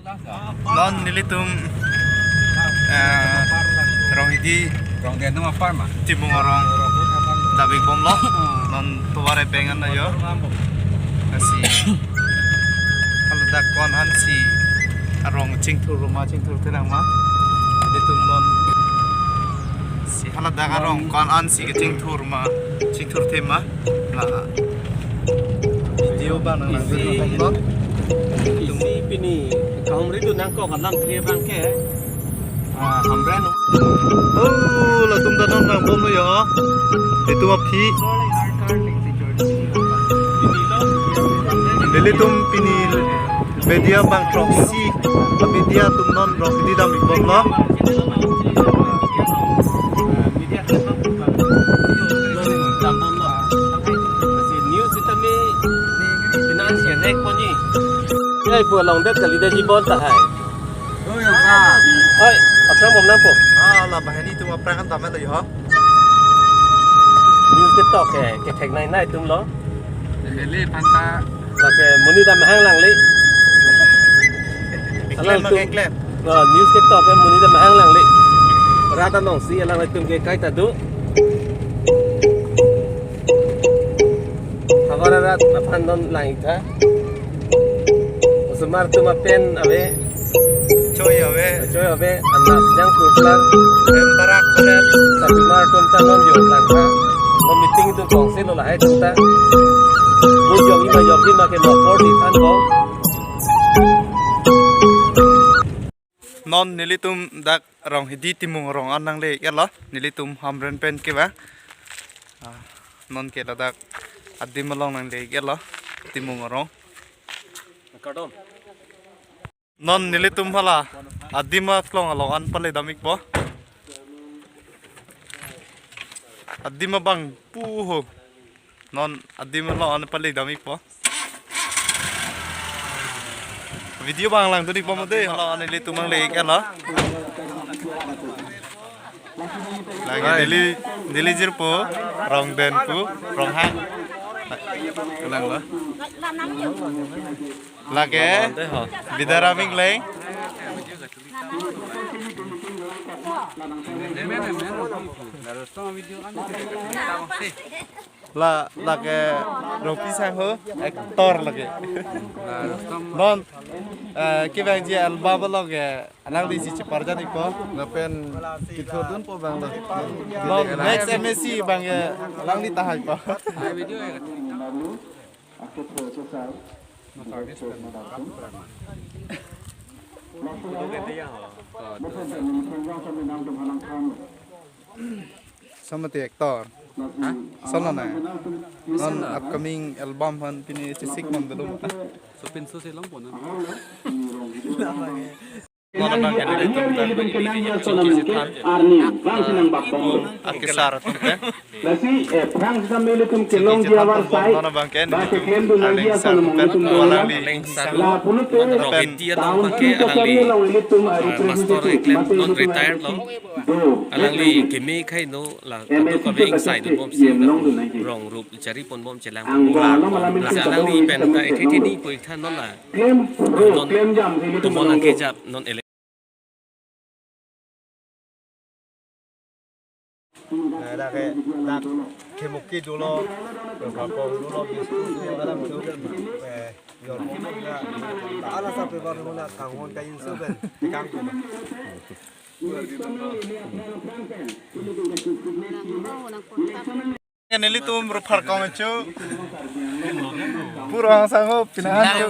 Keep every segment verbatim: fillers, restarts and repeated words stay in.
Non nelitum, eh, Ronghidi Rongden atum apar ma? Timung arong dam-ik bomlo. Non tovar epeng an ajo. Lasi haladak ko-an ansi arong chingthur ma, chingthurthe nang ma? Nelitum non si haladak arong ko-an ansi kechingthur ma, chingthurthe ma? La video abang nang, isi, nang non. Isi pini kahumri do nangkok alam kri abang ke. Ah, Hamren. Oh, latum ta non nang bomlo jo. Itum aphi. Nelitum pini media abang throksi, media atum non Ronghidi dam-ik bomlo. News sitame finance ya nek poni. Ya ipu along det kali de jibon tahai. Oh, ya, sir. Oi, aphrang bom nangpo. Ah, la banghini atum aphrang an damlo jo. News ketok ke, kethek nai nai atumlo. Neli aphan ta. Lake monit ta mahang lang le. Alang klem, atum, klem. Ah, news ketok ke monit ta mahang lang le. Rat anongsi alanglitum ke kaita do. Havar arat aphan non lang-ik tha. Osomar atum apen ave. Choi ave. Choi ave. Anap jang kurklar. Em barak barak. Osomar atum ta non jo lang tha. Non meeting atum kongsi lo lahai atum ta. Bujok ima jok ima ke nokpor di than ko. Non nelitum dak Ronghidi Timung arong an nangle-ik etlo, nelitum Hamren pen ke ba. Ah, non ke ladak adim along nangle-ik etlo, Timung arong. Kardom. Non nelitum hala adim aklong along an pale dam-ikpo. Adim abang pu ho. Non adim along an pale dam-ikpo. Video abang langdun-ikpo mo dei, hala nelitum nangle-ik etlo. Lake hai. Neli, neli jirpo, Rongden pu, Ronghang. Kenang lo. Lake, Ronghang dei ho. Bidaram Engleng. La, lake Ropi Sangho, actor lake. Non, eh, kevangji album along ke, alangli si cheparjan-ikpo. Lapen kethurdunpo abang lo. Non, next M A C abang ke, alangli tahaipo. Samati actor. Ha? Solo na. Non upcoming album aphan pini chesik bom dolo. Sopinso si longpo na. Non abang ke nelitum dak Ronghidi Chingki Chethan, akesar atum pen. Lasi, eh, phrang sitame ilitum kelongji avar sai, non abang ke ba nelitum keklem dun nangji ason alangli among ilitum do. Alangli. Lapulote Ronghidi along abang ke alangli, along ilitum, ah, ah, master representative, eklem mate non ilitum retired lo. Do. Alangli keme khai no la M A C kadokave ingsai dun bom si, yen long dun nangji. Rong rup chari pon bom chelang. Anggo along alami. Lasi alangli pen ta ekhe keni pu-ik tha non la. Klem pro, non klem jam, ilitum tomon along do. Akejap non ele. Eh, dak ke, dak kemuki dolo, rupharkong dolo, biscuit dolo, alam tu, eh, yor mo na, ala sa pe bar mo na, kanghon ka insu pen, tikang tu. Nelitum rupharkong achu. Pura sango pinahan chu.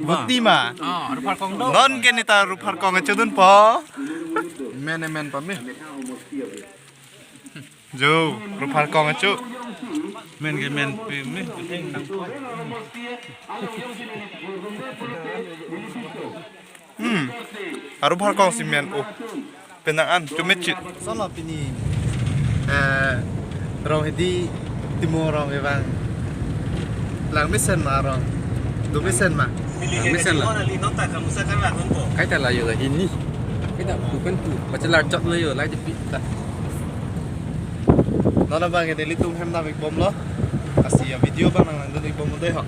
Buti ma. Ah, rupharkong do. Non ke neta rupharkong achu dunpo. Men men pame. Jo, rupharkong achu. Men ke men pame. Hmm. Arupharkong si men, oh. Penang an, chumit chit. Solo pini, eh, Ronghidi Timung arong kevang. Lang mesen ma arong. Dum mesen ma. Lang mesen la. Kaita la jo la hini. Kaita bukan tu. Baca larjat la jo, lai di pita. Non abang ke nelitum hem dam-ik bomlo. Lasi avideo abang nang langdun-ik bom dei ho.